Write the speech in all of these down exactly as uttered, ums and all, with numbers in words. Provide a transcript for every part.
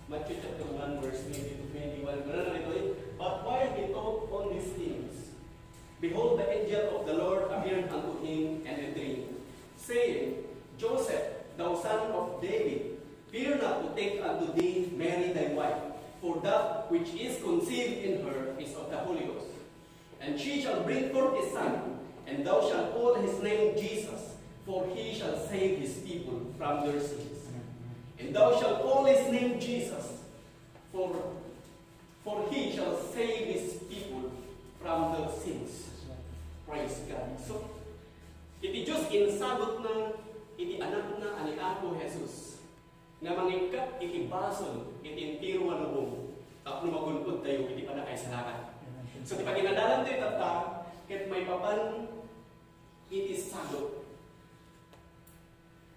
Matthew chapter one, verse twenty to twenty-one. Kunana ditoy, "But while he thought on these things, behold, the angel of the Lord appeared unto him in a dream, saying, Joseph, thou son of David, fear not to take unto thee Mary thy wife, for that which is conceived in her is of the Holy Ghost. And she shall bring forth a son, and thou shalt call his name Jesus, for he shall save his people from their sins." And thou shalt call his name Jesus, for, for he shall save his people from their sins. Praise God. So, iti Diyos insagutna iti anakna a ni Apo Jesus nga mangikkat iti basol iti entero nga lubong tapno magun-odtayo iti pannakaisalakan. So, ti paginaadalantayo tatta, ket maipapan iti sagut.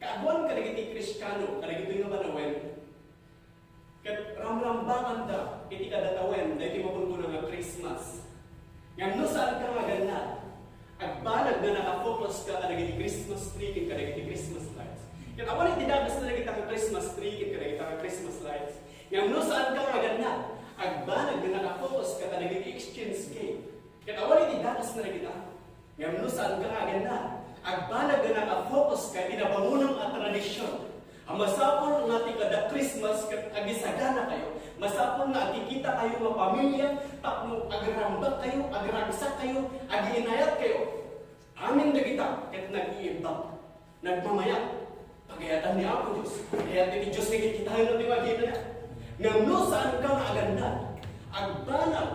Kaaduan kadagiti Kristiano, kadagitoy nga banawen, ket ramrambakanda iti kadatawen daytoy makunkuna nga Christmas. Ngem no saanka nga agannad, agbanag nga naka-focus ka kadagiti Christmas tree ken kadagiti Christmas lights. Ket awan iti dakes na dagita nga Christmas tree ken kadagita nga Christmas lights. Ngem no saanka nga agannad, agbanag nga naka-focus ka kadagiti exchange gift. Ket awan iti dakes na dagita. Ngem no saanka nga agannad, agbanag nga naka-focus ka iti nabangonam a tradisyon. A masapul nga ti kada Christmas ket agisaganakayo, masapul nga agkikitakayo nga pamilia tapno agrambakkayo, agragsakkayo, agiinayatkayo. Amin dagita ket nag-iimbag, nagmamayak. Pagayatan ni Apo Dios. Kayat ti Dios nga kikitaenna ti agiinayat. Ngem no saanka nga agannad, agbanag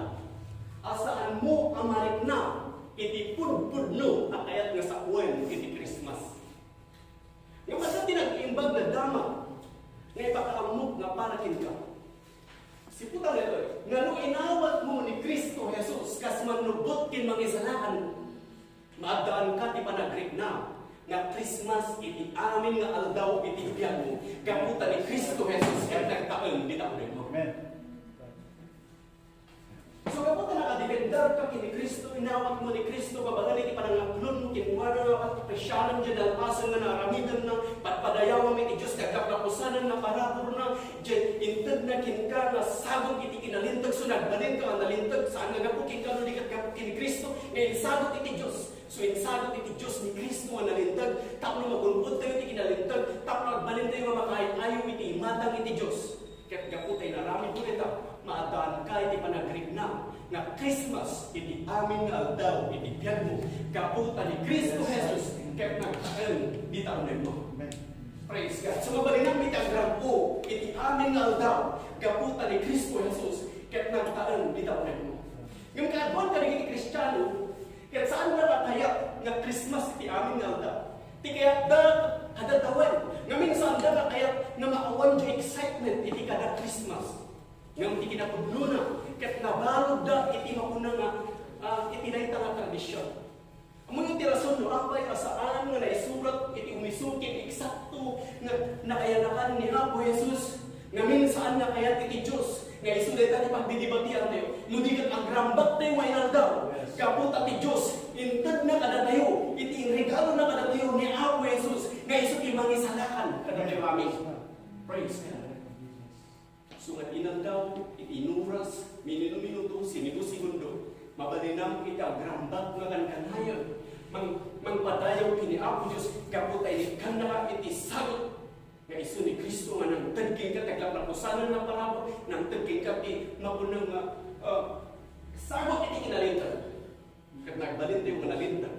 a saanmo a marikna iti pudpudno a kayat nga sawen iti Christmas. Ngem adda ti nag-imbag nga damag nga ipakaammok nga para kenka. Siputan daytoy, nga no inawatmo ni Cristo Jesus kas mannubbot ken mangisalakan, maaddaanka ti panagriknam nga Christmas iti amin nga aldaw iti biagmo gapu ta ni Cristo Jesus ket nagtaeng dita unegmo. Amen. So, gapu ta nakadepender ka ken ni Cristo, inawatmo ni Cristo, babaen iti panangaklonmo kenkuana nga pagpapresiaram diay nalpasen nga naaramidenna, padpadayawam iti Dios, kagkaplapusanan nga paraburna, diay intedna kenka nga sagut iti kinalinteg, so nagbalinka nga nalinteg, saan nga gapu kenka no di ket gapu ken ni Cristo nga insagut iti Dios. So, insagut iti Dios ni Cristo nga nalinteg tapno magun-odtayo iti kinalinteg, tapno agbalintayo nga makaay-ayo iti imatang iti Dios. Ket gapu ta inaramidmo dayta, maaddaanka iti panagriknam nga Christmas iti amin nga aldaw iti biagmo gapu ta ni Cristo Jesus ket nagtaeng dita unegmo. Amen. Praise God. So, mabalinam iti agrampo iti amin nga aldaw gapu ta ni Cristo Jesus ket nagtaeng dita unegmo. Ngem kaaduan kadagiti Kristiano, ket saanda nga kayat nga Christmas iti amin nga aldaw. Ti kayatda, kada tawen, ngamin saanda nga kayat nga maawan ti excitement iti kada Christmas. Ngem ti kinapudnona, ket nabaludda iti makuna nga, ah, iti dayta nga tradision. Ammoyo ti rason no apay a saan nga naisurat iti umiso ken eksakto nga naayanakan ni Apo Jesus, ngamin saan nga kayat iti Dios nga isu dayta ti pagdidibatiantayo. No di ket agrambaktayo nga inaldaw, gapu ta ti Dios, intedna kadatayo, iti inregalona kadatayo ni Apo Jesus, nga isu ti mangisalakan kadatayo amin. Praise God. Isu nga inaldaw, iti inuras, minuno-minuto, segundo-segundo, mabalinam iti agrambak nga kankanayon, mang-, mangpadayaw ken ni Apo Dios, gapu ta inikkannaka iti sagut nga isu ni Cristo nga nangted kenka, kagkaplapusanan nga parabur, nangted kenka ti makunem nga, ah, sagut iti kinalinteg. Ket nagbalintayo nga nalinteg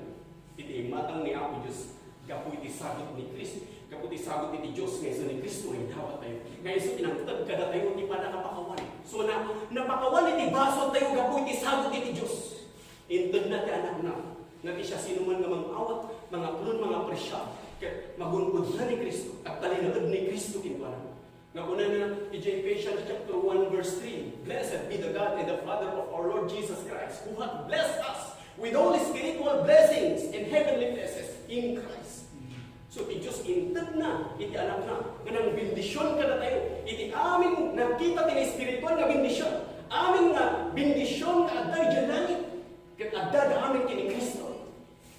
iti imatang ni Apo Dios gapu iti sagut ni Cristo, gapu iti sagut iti Dios nga isu ni Cristo nga idawattayo, nga isu ti nangted kadatayo ti pannakapakawan. So, na, napakawan iti basoltayo gapu iti sagut iti Dios. Intedna ti Anakna nga ti siasinoman nga mang-awat, mangaklon, mangapresia, ket magun-odna ni Cristo, agtalinaed ni Cristo kenkuana. Nga kunana iti Ephesians chapter one verse three, "Blessed be the God and the Father of our Lord Jesus Christ, who hath blessed us with all spiritual blessings in heavenly places in Christ." So, ti Dios intedna iti Anakna nga nangbendision kadatayo iti amin nakita ti naespirituan nga bendision. Amin nga bendision nga adda idiay langit ket addada amin ken ni Cristo.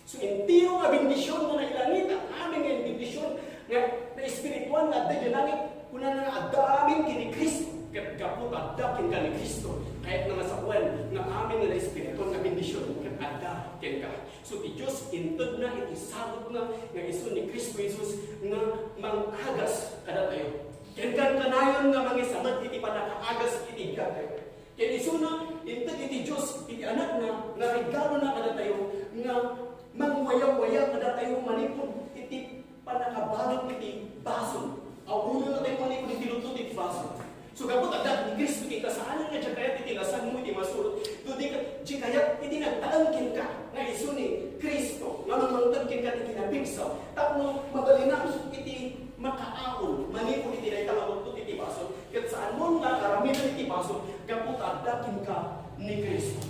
So, entero nga bendision nga nailangit, amin nga bendision nga, nga espirituan nga adda idiay langit, kunana nga adda amin ken ni Cristo, Cristo. Kayatna nga sawen nga amin nga naespiritu nga bendision ket adda kenka. So ti Dios intedna iti sabutna nga isu ni Cristo Jesus nga mangagas kadatayo. Ken kankanayon nga mangisamed iti pannakaagas iti biagtayo. Ken isuna, inted iti Dios iti Anakna nga regalona kadatayo nga mangwayawaya kadatayo manipud iti pannakabalud iti basol. Aw, ulo na tayo manipud iti lutlo iti basol. So, gapu ta adda ni Cristo ita, saan nga diay kayat iti lasagmo iti masurot. Dudi ka, diay kayat iti nagtaeng kenka nga isu ni Cristo nga mangmangted kenka iti kinapigsa tapno mabalinan iti makaaon manipud iti dayta nga lutlo iti basol. Ket saanmo nga aramiden iti basol gapu ta adda kenka ni Cristo.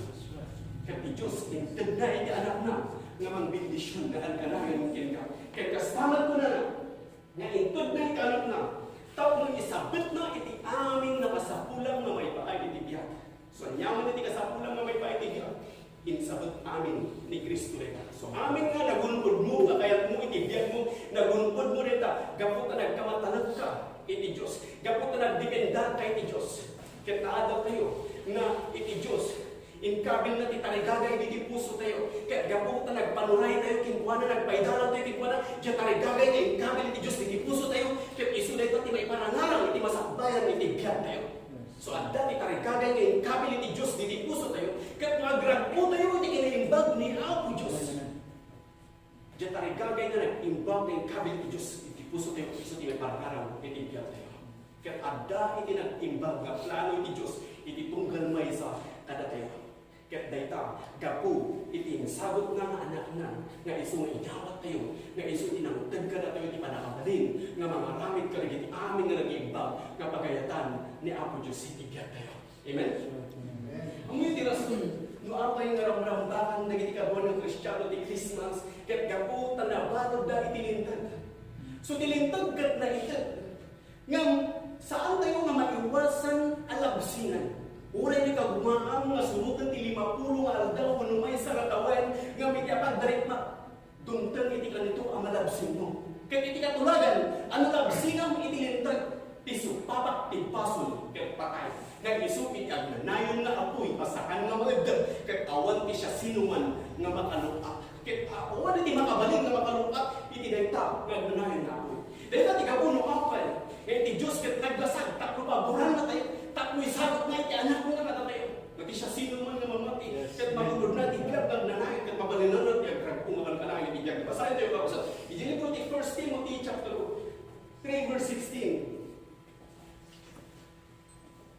Ket ti Dios intedna iti Anakna nga mangbendision nga kankanayon kenka. Ket kasta met kunana, nga intedna iti Anakna tapno isabetna iti amin a kasapulam nga maipaay iti biag. So, ania man iti kasapulam nga maipaay iti biag? Insabet amin ni Cristo dayta. So, amin nga nagun-odmo, nga kayatmo iti biagmo, nagun-odmo dayta, gapu ta nagkamatalekka iti Dios, gapu ta nagdependarka iti Dios. Ket naadatayo nga iti Dios, inkabilna ti tarigagay dagiti pusotayo. Ket gapu ta nagpanuraytayo kenkuana, nagpaidarantayo kenkuana, diay tarigagay nga inkabil iti Dios dagiti pusotayo. Ket isu dayta ti maiparangarang iti masakbayan iti biagtayo. So, adda ti tarigagay nga inkabil iti Dios dagiti pusotayo. Ket no agragpotayo iti kinaimbag ni Apo Dios, diay tarigagay nga nag-imbag nga inkabil iti Dios iti pusotayo, isu ti maiparangarang iti biagtayo. Ket adda iti nag-imbag nga plano iti Dios iti tunggal maysa kadatayo. Ket dayta, gapu iti insabetna nga Anakna, nga isu nga idawattayo, nga isu ti nangted kadatayo ti pannakabalin nga mangaramid kadagiti amin nga nag-iimbag nga pagayatan ni Apo Dios iti biagtayo. Amen? Amen. Ammoyo ti rason no apay nga ramramdaman dagiti kaduan nga Kristiano ti Christmas, ket gapu ta nabaludda iti Linteg. So, ti Linteg ket naited. Ngem, saantayo nga maiwasan a labsingan. Uray no kagumaam nga suroten ti limapulo nga aldaw wenno maysa nga tawen, ngem iti pagdarikmak, dumteng iti kanito a malabsingmo. Ket iti katulagan, no labsingam iti Linteg, ti supapak ti basol ket patay. Ngem isu iti agnanayon nga apuy a saan nga maeddep, ket awan ti siasinoman nga makaluk-at. Ket awan iti makabalin nga makaluk-at iti dayta nga agnanayon nga apuy. Dayta ti gapu no apay nga iti Dios ket naglasag tapno paborannatayo, tapno isagutna iti Anakna kadatayo. Nga ti siasinoman nga mamati, ket magunodna iti biag nga agnanayon, ket mabalinanna ti agragko nga kankanayon iti biag. Basaentayo, kakabsat. Iti libro ti First Timothy chapter three, verse sixteen.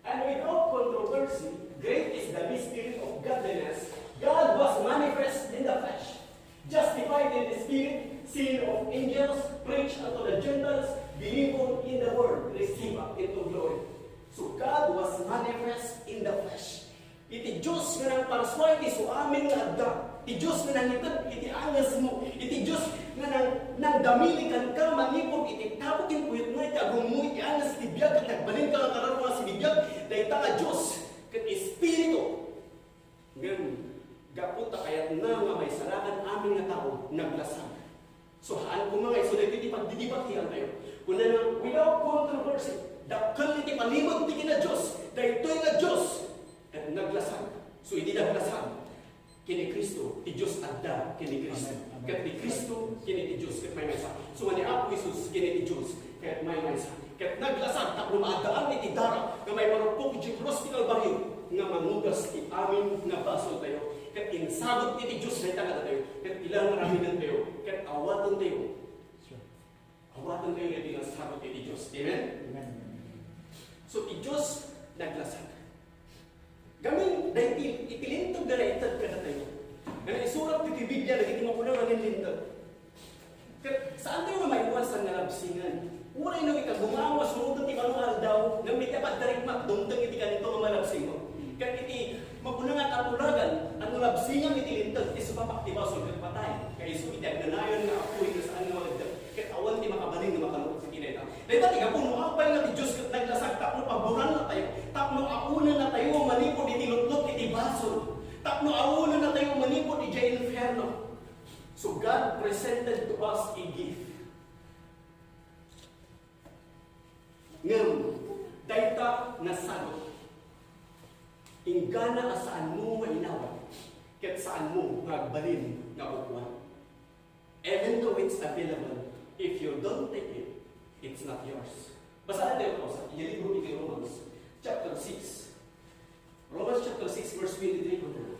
And without controversy, great is the mystery of godliness. God was manifest in the flesh, justified in the spirit, seen of angels, preached unto the Gentiles, believed on in the world, received up into glory. So God was manifest in the flesh. Iti Dios nga nangparsua iti su amin nga adda. Ti Dios nga nangited iti angesmo. Iti Dios nga nang, nangdamili kenka manipud iti tapo ken kuyotna iti agummo iti anges ti biag ket nagbalinka nga kararua a sibibiag. Dayta nga Dios ket Espiritu. Ngem, gapu ta kayatna nga maisalakan amin nga tao, naglasag. So, haan koma nga isu daytoy ti pagdidibatiantayo. Kunana, without controversy, dakkel iti palimed ti kina-Dios, daytoy nga Dios, ket naglasag. So, idi naglasag, ken ni Cristo, ti Dios adda ken ni Cristo. Amen. Amen. Ket ni Cristo, ken ni ti Dios, ket maymaysa. So, nga ni Apo Jesus, ken ni ti Dios, ket maymaysa. Ket naglasag tapno maaddaan iti dara nga maiparupok iti krus ti Kalbario nga mangugas ti amin nga basoltayo. Ket insagut iti Dios dayta kadatayo. Ket ila nga aramidentayo. Ket awatentayo. Awatentayo daytoy nga sagut iti Dios. Amen? Amen. So, ti Dios naglasag. Gamin, daytoy, iti Linteg nga naited kadatayo. Nga naisurat iti Biblia, dagiti mapuna nga Linteg. Ket, saantayo nga maiwasan nga labsingan. Uray no ikagumaam nga suroten ti mano nga aldaw, ngem iti pagdarikmak, dumteng iti kanito nga malabsingmo. Ket iti mapuna nga katulagan, no labsingam iti Linteg, ti supapak ti basol ket patay. Kaisu iti agnanayon nga apuy nga saan nga maeddep. Ket awan ti makabalin nga makaluk-at iti dayta. Dayta ti gapu no apay nga ti Dios ket naglasag tapno paborannatayo, tapno aunennatayo manipud iti lutlo iti basol, tapno aunennatayo manipud idiay infierno. So God presented to us a gift. Ngem, dayta nasagut. Inggana a saanmo nga inawat, ket saanmo nga agbalin nga kukuan. Even though it's available, if you don't take it, it's not yours. Basaen tayo, kausa, iti libro iti Romans, chapter six. Romans chapter six, verse twenty-three, kunana,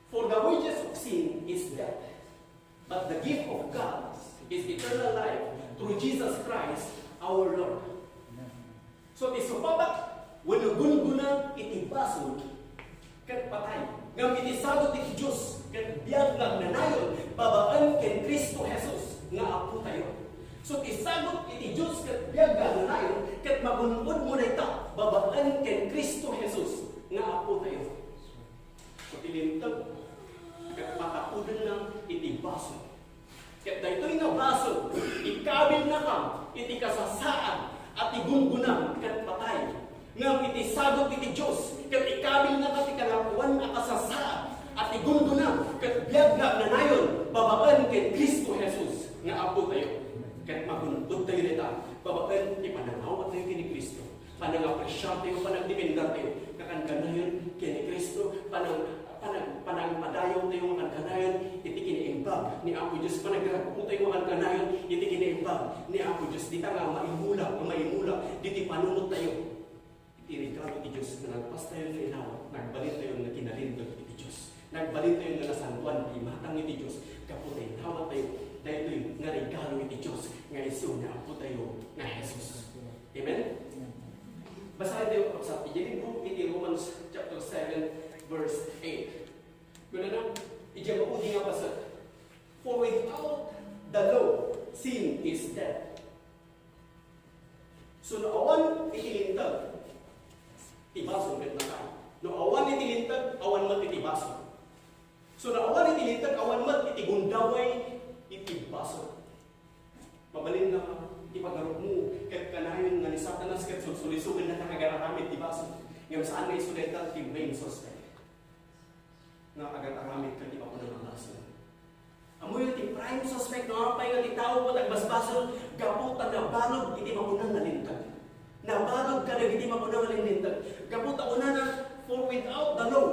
"For the wages of sin is death, but the gift of God is eternal life through Jesus Christ our Lord." So, ti supapak wenno gunggona iti basol ket patay. Ngem iti sagut iti Dios ket biag nga agnanayon babaen ken Cristo Jesus nga Apotayo. So, ti sagut iti Dios ket biag nga agnanayon ket magun-odmo dayta babaen ken Cristo Jesus nga Apotayo. So, ti Linteg ket pataudna iti basol. Ket daytoy nga basol, ikabilnaka iti kasasaad a ti gunggonam ket patay. Ngem iti sagut iti Dios, ket ikabilnaka ti kangatoan a kasasaad a ti gunggonam ket biag nga agnanayon babaen ken Cristo Jesus nga Apotayo. Ket magun-odtayo dayta babaen ti panangawatyo ken ni Cristo. Panangapresiartayo, panagdependertayo nga kankanayon ken ni Cristo, panang-, panang-, panangpadayawtayo nga kankanayon iti kinaimbag ni Apo Dios, panagrag-otayo nga kankanayon iti kinaimbag ni Apo Dios, dita nga maimula, nga maimula, diti panunottayo. Iti regalo ti Dios nga nagpastayo nga inawat, nagbalintayo nga kinalinteg iti Dios. Nagbalintayo nga nasantoan ti imatang iti Dios, gapu ta inawattayo daytoy nga regalo iti Dios nga isu ni Apotayo nga Jesus. Amen? Basaentayo, kakabsat, iti libro iti Romans chapter seven, verse eight. Kunana, iti maudi nga paset, "For without the law, sin is death." So, no awan iti Linteg, ti basol ket patay. No awan iti Linteg, awan met iti basol. So, no awan iti Linteg, awan met iti gundaway iti basol. Mabalin nga ti pagarupmo ket kanayon nga ni Satanas ket sulsulisogennaka nga agar-aramid ti basol. Ngem saan nga isu dayta ti main suspect nga agar-aramid ket ti makunan a basol. Ammoyo ti prime suspect no apay nga ti tao ket agbasbasol gapu ta nabalud iti makunan a linteg. Nabalud kadagiti makunan a linteg. Gapu ta kunana, "For without the law,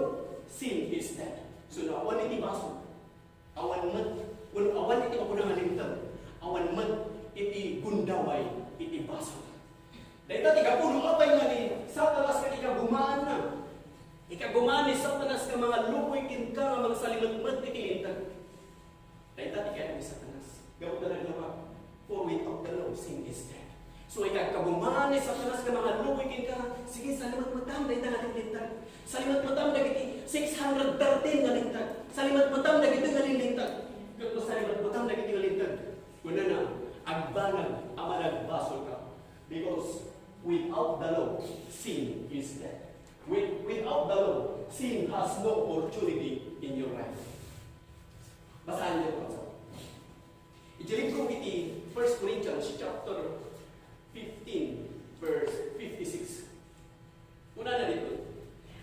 sin is death." So, no awan iti basol, awan met, wenno awan iti makunan a linteg, awan met iti gundaway iti basol. Dayta ti gapu no apay nga ni Satanas ket ikagumaanna. Ikagumaan ni Satanas nga mangalluboy kenka nga mangsalimetmet iti Linteg. Dayta ti kayat ni Satanas. Gapu ta naglawa, "For without the law, sin is death." So, ikagumaan ni Satanas nga mangalluboy kenka, sige, salimetmetam dayta nga linteg. Salimetmetam dagiti six hundred thirteen nga linteg. Salimetmetam dagiti nga linteg. Ket no salimetmetam dagiti nga linteg, kunana, agbanag a managbasolka. Because without the law, sin is death. With, without the law, sin has no opportunity in your life. Basaen niyo po. Iti libro iti First Corinthians chapter fifteen, verse fifty-six. Kunana dito,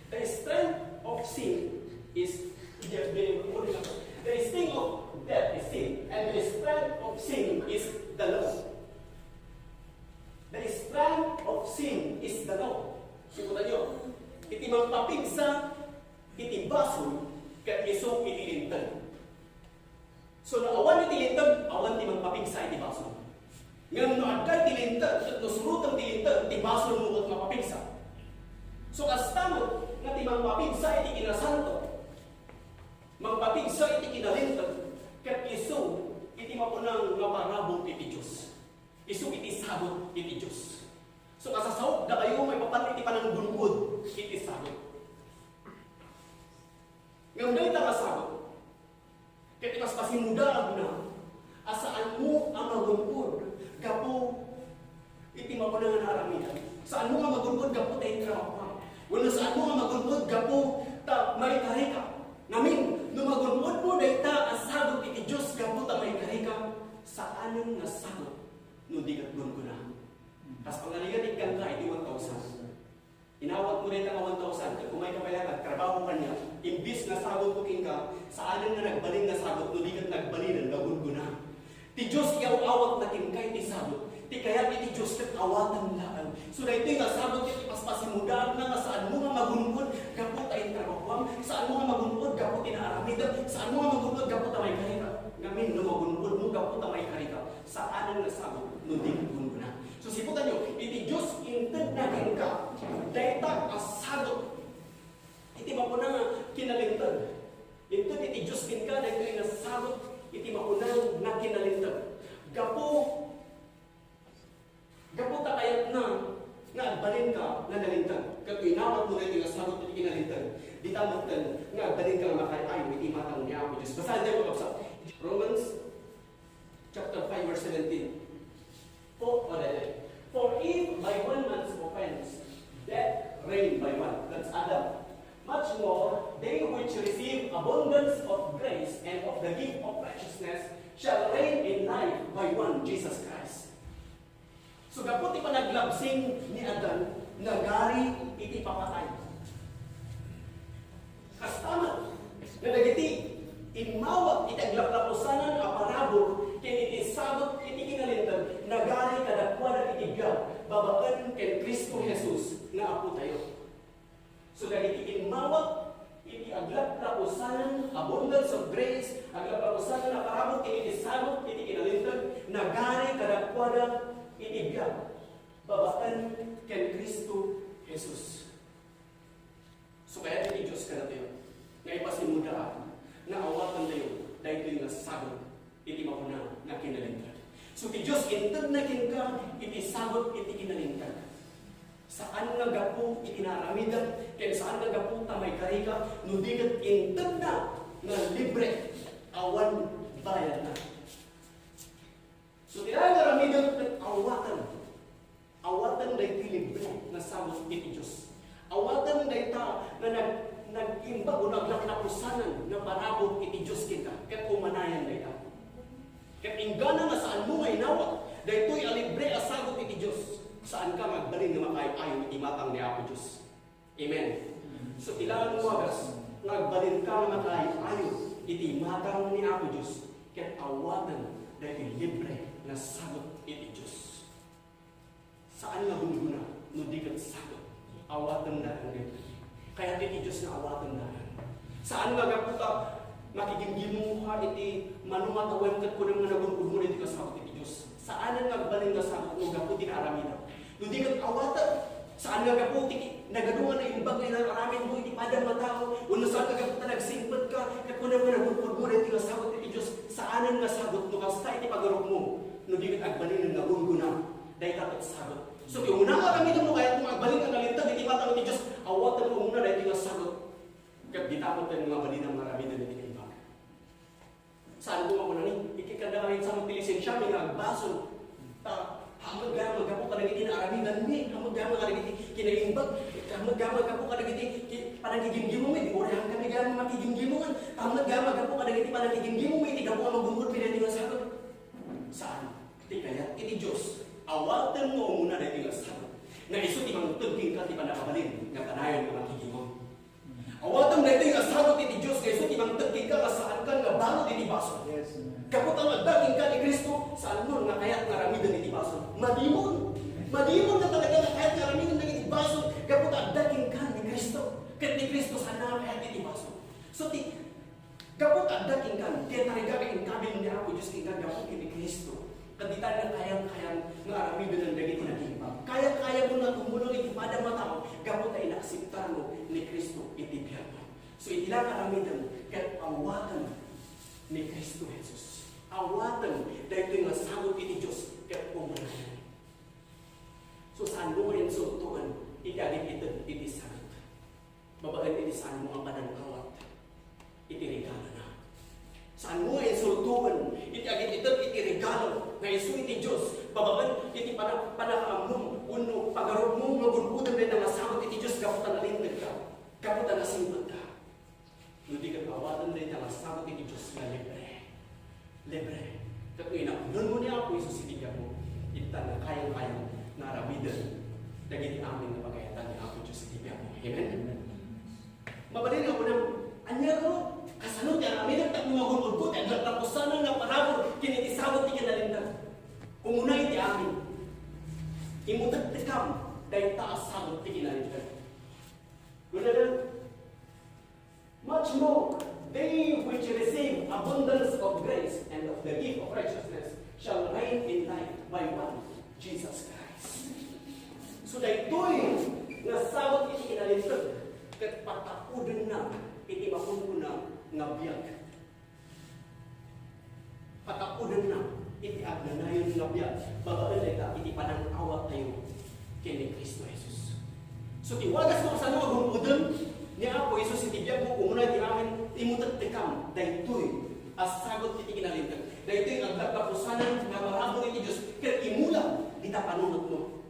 "The strength of sin is the, the, the sting of death is sin, and the strength of sin is the law." The strength of sin is the law. Simutan niyo, iti mangpapigsa iti basol ket isu iti Linteg. So, no awan iti Linteg, awan ti mangpapigsa iti basol. Ngem no adda iti Linteg, ket no suroten ti Linteg, ti basolmo ket mapapigsa. So, kasta met nga ti mangpapigsa iti kinasanto, mangpapigsa iti kinalinteg, ket isu iti makunan nga parabur iti Dios. Isu iti sagut iti Dios. So, kasasaokdakayo maipapan iti pananggun-od iti sagut. Ngem dayta nga sagut, ket ipaspasimudaan na a saanmo a magun-od gapu iti makunan nga naaramidan. Saanmo nga magun-od gapu ta intrabahoam. Wenno saanmo nga magun-od gapu ta maikarika. Ngamin, no magun-odmo dayta a sagut iti Dios gapu ta maikarika, saanen nga sagut no di ket gunggona. Kas pangarigan, ikkanka iti one thousand. Inawatmo dayta nga one thousand, ket umayka pay la, nagtrabaho kaniak. Imbes nga sagutko kenka, saanen nga nagbalin nga sagut no di ket nagbalinen nga gunggona. Ti Dios ti aw-awatna kenka iti sagut. Ti kayat iti Dios ket awaten laeng. So, daytoy nga sagut ket ipaspasimudaanna nga saanmo nga magun-od gapu ka nga nalinteg, ket inawatmo daytoy nga sagut iti kinalinteg, dita metten nga agbalinka nga makaay-ayo iti matang ni Apo Dios. Basaentayo, mga kabsat. Romans chapter five, verse seventeen. For, oh, there, there. "For if by one man's offense death reigned by one," that's Adam, "much more they which receive abundance of grace and of the gift of righteousness shall reign in life by one, Jesus Christ." So, gapu ti panaglabsing ni Adan, nagari iti papatay. Kasta met nga dagiti immawat iti aglaplapusanan a parabur ken iti sagut iti kinalinteg, nagari kadakuada iti biag babaen ken Cristo Jesus nga Apotayo. So, dagiti immawat iti aglaplapusanan, abundance of grace, aglaplapusanan a parabur iti sagut iti kinalinteg, nagari kadakuada iti biag babaen ken Cristo Jesus. So, kayat iti Dios kadatayo nga ipasimmudaan nga awatentayo daytoy nga sagut iti mauna nga kinalinteg. So, ti Dios intedna kenka iti sagut iti kinalinteg. Saan nga gapu iti naaramidem, ken saan nga gapu ta maikarika, no di ket intedna nga libre, awan bayadna. So, ti dayta nga aramidem ket awaten. Awaten daytoy libre nga sagut iti Dios. Awaten dayta nga nag-, nag-imbag o naglaplapusanan nga parabur iti Dios kenka, ket umanayan dayta. Ket inggana nga saanmo nga inawat daytoy a libre a sagut iti Dios, saanka nga agbalin nga makaay-ayo iti matang ni Apo Dios. Amen. So, kailangan mo agas nga agbalinka nga makaay-ayo iti matang ni Apo Dios, ket awaten daytoy libre nga sagut iti Dios. Saan nga gunggona no di ket sagut? Awaten daytoy. Kayat iti Dios nga awaten daytoy. Saan nga gapu ta makigimgimong ka iti mano nga tawen ket kunam nga nagun-unmo daytoy nga sagut iti Dios. Saan nga agbalin nga sagut no gapu ti naaramidem. No di ket awaten, saan nga gapu ti nagadu nga naimbag nga inaramidmo iti padam nga tao, wenno saan nga gapu ta nagsingpetka, ket kunam nga nagun-unmo daytoy nga sagut iti Dios, saan nga sagut no kasta iti pagarupmo, no di ket agbalin nga gunggona, dayta ket sagut. So, ti umuna nga aramidem no kayatmo nga agbalin nga nalinteg iti matang ti Dios, awaten nga umuna daytoy nga sagut. Ket dita met nga mabalinam nga aramiden iti naimbag. Saan ko makunani? Ikikanda kami sa magpilisin siya, may nga agbasol. Ta, hamag gama gapu kadagiti naaramidanmi, hamag gama kadagiti kinaimbag, hamag gama gapu kadagiti ki-, panagigimgimongmi, di uri hangkami gama makigimgimongan, hamag gama gapu kadagiti panagigimgimongmi, iti gapu nga magun-odmi daytoy nga sagut. Saan? Ti kayat iti Dios, awaten nga umuna daytoy nga sagut. Nga isu ti mangted kenka ti pannakabalin nga kanayon nga makigimong. Awaten daytoy nga sagut iti Dios nga isu ti mangted kenka nga saankan nga balud iti basol. Yes, amen. Gapu ta no adda kenka ni Cristo, saanmo nga kayat nga aramiden iti basol. Madimon. Madimon nga talaga nga kayat nga aramiden dagiti basol. Gapu ta adda kenka ni Cristo. Ket ni Cristo saan nga kayat iti basol. So, ti, gapu ta adda kenka, ti tarigak nga inkabil ni Apo Dios kenka gapu ken ni Cristo. Ket ditan nga kayang-kayang nga aramiden dagiti nag-imbag. Kayang-kayang mo nga tumulong iti padam a tao gapu ta inakseptarmo ni Cristo iti biagmo. So, iti la nga aramiden, ket awaten ni Cristo Jesus. Awaten daytoy nga sagut iti Dios, ket umanayan. So, saanmo nga insultoen iti agid-ited iti sagut? Babaen iti saanmo nga panangawat iti regalona. Saanmo nga insultoen iti agid-ited iti regalo nga isu iti Dios, babaen iti pana-, panakaammom wenno pagarupmom nga gun-odem dayta nga sagut iti Dios gapu ta nalintegka, gapu ta nasingpetka. No di ket awaten dayta nga sagut iti Dios nga libre. Libre. Ket no inapnonmo ni Apo Jesus iti biagmo, intan nga kayang-kayam nga aramiden dagiti amin nga pagayatan ni Apo Dios iti biagmo. Amen? Mabalin nga kunam, ania no, kasano ti aramidek tapno magun-odko ti aglaplapusanan nga parabur ken iti sagut ti kinalinteg? Umuna iti amin, imutektekam dayta a sagut ti kinalinteg. Kunana, "Much more, they which receive abundance of grace and of the gift of righteousness shall reign in life by one, Jesus Christ." So, daytoy nga sagut iti kinalinteg, ket pataodenna iti makunkuna nga biag. Pataodenna iti agnanayon nga biag, babaen dayta iti panang-awattayo ken ni Cristo Jesus. So, ti wagas no kasano nga gun-oden ni Apo Jesus iti biagmo, umuna iti amin, imutektekam daytoy a sagut iti kinalinteg. Daytoy nga agtapusanan nga parabur iti Dios, ket imula dita panunotmo.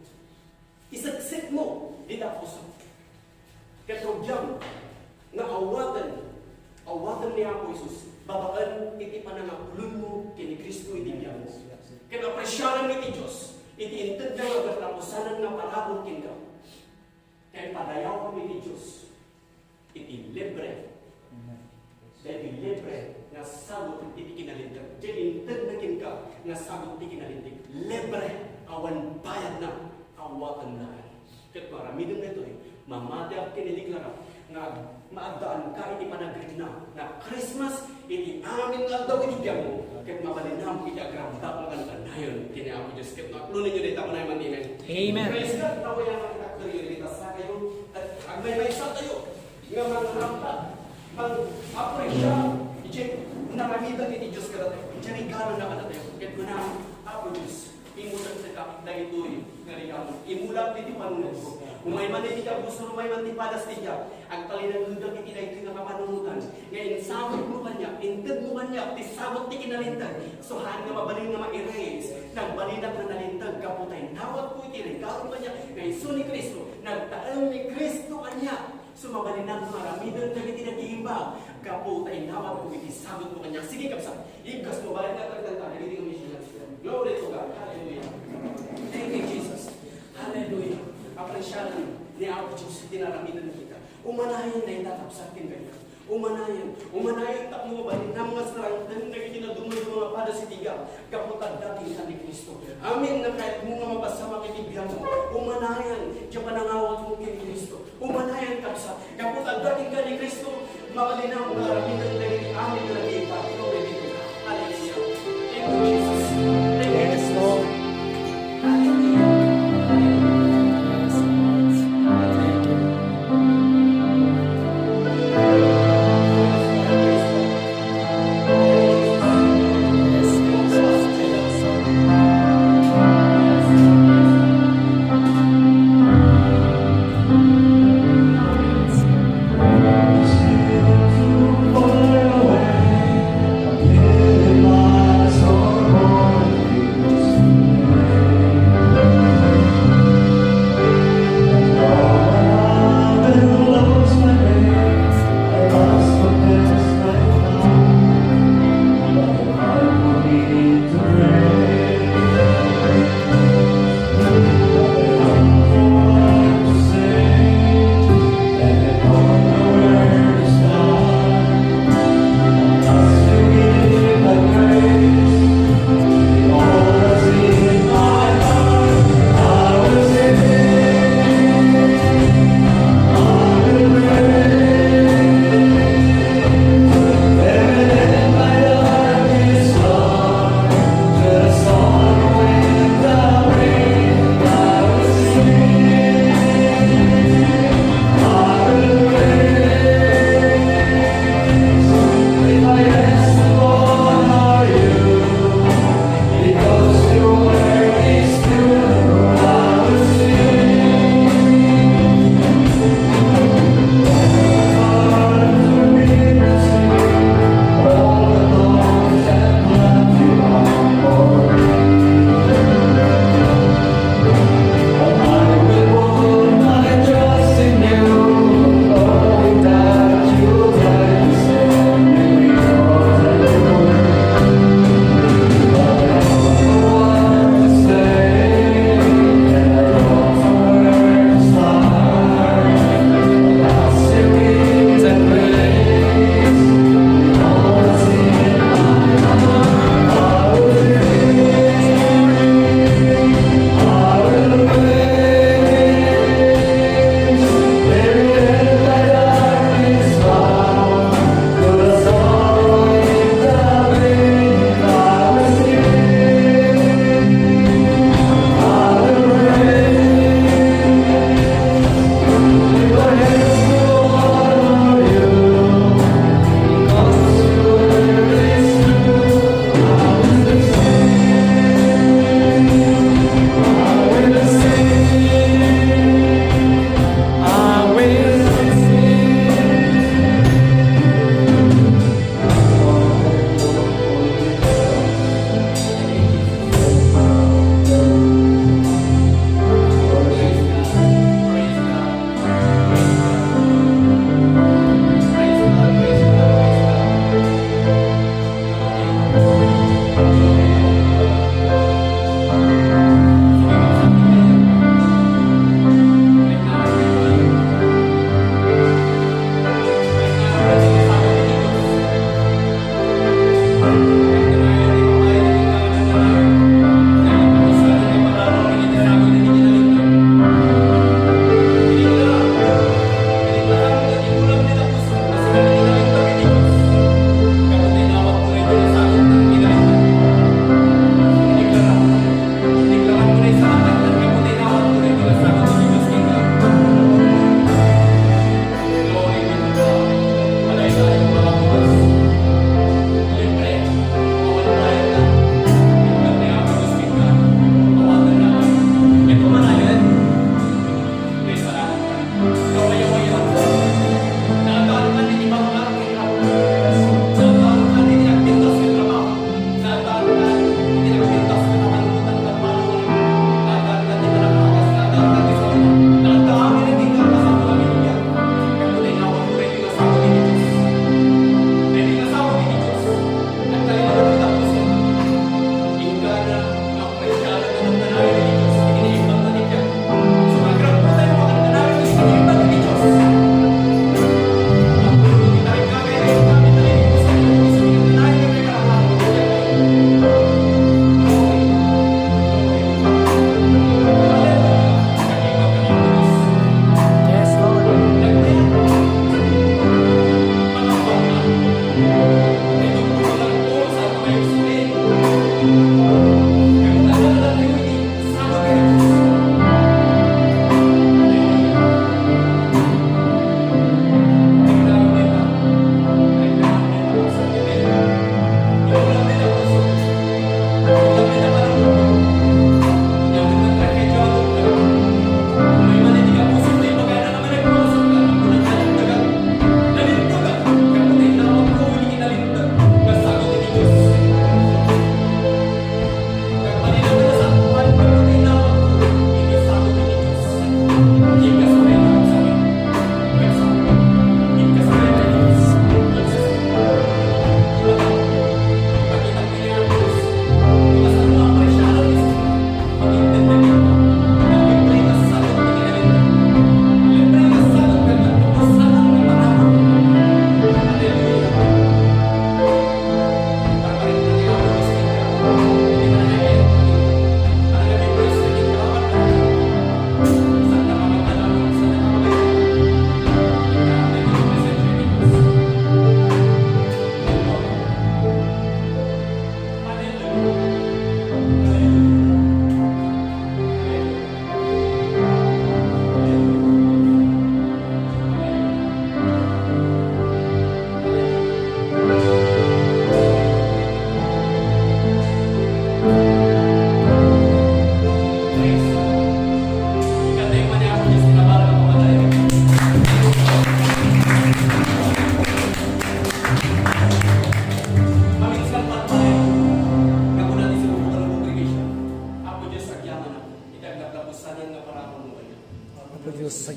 Iseksekmo dita puso. Ket rugiam nga awaten, awaten ni Apo Jesus babaen iti panangakulonmo ken ni Cristo iti biagmo. Ket apresiaram iti Dios iti intedna nga agtapusanan nga parabur kenka. Ket padayawam iti Dios iti libre. Daydi libre nga sagut iti kinalinteg. Diay intedna kenka nga sagut ti kinalinteg. Libre, awan bayadna, awaten laeng. Ket no aramidem daytoy, mamatiak ken ideklara nga maaddaanka iti panagrikna nga Christmas iti amin nga aldaw iti biagmo, ket mabalinam iti agrambak nga kanayon ken ni Apo Dios. Ket no aklonenyo dayta, kunay man ti amen. Amen. Praise God, tawayan ang takderyo dita sa kayo, at agmaymaysa tayo nga mangrambak, mang-apresia iti naramidam iti Dios kadatayo, iti regalo na kadatayo. Ket kuna, Apo Dios, imutek ti kap-, daytoy nga regalo. Imulam iti panunotko. Umay man iti kabusor, umay man ti padas ti biag. Agtalinaedek iti daytoy nga kapanunotan nga insagutmo kaniak, intedmo kaniak ti sagut ti kinalinteg. Saan nga mabalin nga ma-erase, nagbalinak nga nalinteg gapu ta inawatko iti regalo kaniak nga isu ni Cristo, nagtaeng ni Cristo kaniak. So, mabalinak nga aramiden dagiti nagiimbag gapu ta inawatko iti sagutmo kaniak. Sige, kabsat, ibgasmo, balik nga tagtanta dagiti nga missionary. Glory to God. Hallelujah. Thank you, Jesus. Hallelujah. Apresiaran ni Apo Jesus ti naramiden dagita. Umanayon dayta, kabsat, ken kaniak. Umanayon, umanayon tapno mabalinam nga sarangten dagiti nadumduma nga padas iti biag gapu ta adda kenka ni Cristo. Amin nga kayatmo nga mapasamak iti biagmo. Umanayon, diay panangawatmo ken Cristo. Umanayon, kabsat, gapu ta adda kenka ni Cristo, mabalinam nga aramiden dagiti amin nga naimbag. Glory be to God. Hallelujah. Thank you, Jesus. Thank you, Yes, Jesus. Lord. Hallelujah. Yes, Lord. Thank you. Yes, Jesus. Yes, Lord. Yes, Lord.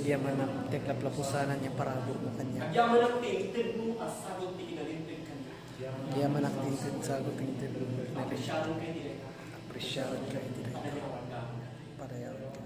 Agyamanak ti aglaplapusanan nga parabur mo kaniak. Agyamanak ti inted mo a sagut ti kinalinteg kaniak. Agyamanak ti inted sagut ti inted mo. Apresyaron ka iti dayta. Apresyaron ka iti dayta. Padayawan ka.